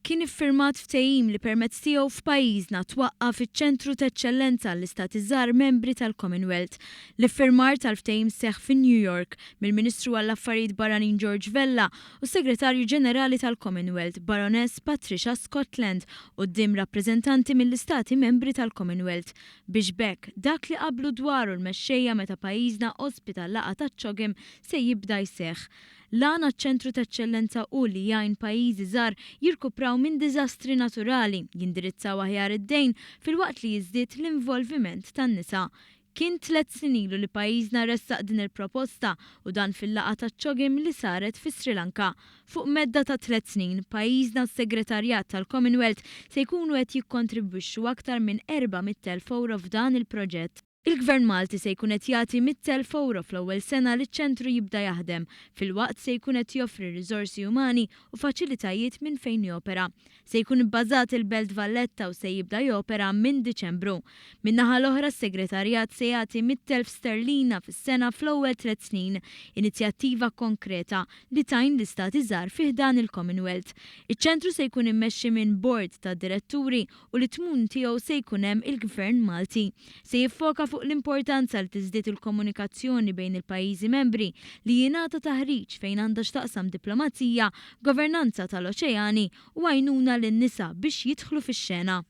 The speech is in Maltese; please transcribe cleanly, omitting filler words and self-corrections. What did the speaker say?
Kien iffirmat ftehim li permezz tiegħu f'pajjiżna twaqqaf iċ-Ċentru t'Eċċellenza għall-Istati Żgħar Membri tal-Commonwealth. L-iffirmar tal-ftehim seħħ fi New York mill-Ministru għall-Affarijiet Barranin George Vella u s-Segretarju Ġenerali tal-Commonwealth, Baroness Patricia Scotland quddiem rappreżentanti mill-Istati Membri tal-Commonwealth biex b'hekk dak li qablu dwaru l-mexxejja meta pajjiżna ospita l-laqgħa taċ-CHOGM se jibda jseħħ. L-għan għaċ-Ċentru t'Eċċellenza hu li jgħin pajjiżi żgħar jirkupraw minn diżastri naturali, jindirizzaw aħjar id-dejn filwaqt li jiżdied l-involviment tan-nisa. Kien tlett snin ilu li pajjiżna ressaq din il-proposta u dan fil-laqgħa taċ-CHOGM li saret fi Sri Lanka. Fuq medda ta' tlett snin, pajjiżna u s-Segretarjat tal-Commonwealth se jkunu qed jikkontribwixxu aktar minn 400,000 ewro f'dan il-proġett. Il-Gvern Malti se jkun qed jagħti 100,000 ewro fl-ewwel sena li ċ-ċentru jibda jaħdem, filwaqt se jkun qed joffri riżorsi umani u faċilitajiet minn fejn jopera. Se jkun ibbażat il-Belt Valletta u se jibda jopera minn Diċembru. Min-naħa l-oħra s-Segretarjat se jagħti 100,000 sterlina fis-sena fl-ewwel tlett snin, inizjattiva konkreta li tgħin l-istati żgħar fi ħdan il-Commonwealth. Iċ-ċentru se jkun immexxi minn bord ta' diretturi u li t-tmun tiegħu se jkun hemm il-Gvern Malti. Se jiffoka fuq l-importanza li tiżdied il-komunikazzjoni bejn il-pajjiżi membri, li jingħata taħriġ fejn għandha x'taqsam diplomazija, governanza tal-oċeani u għajnuna lin-nisa biex jidħlu fix-xena.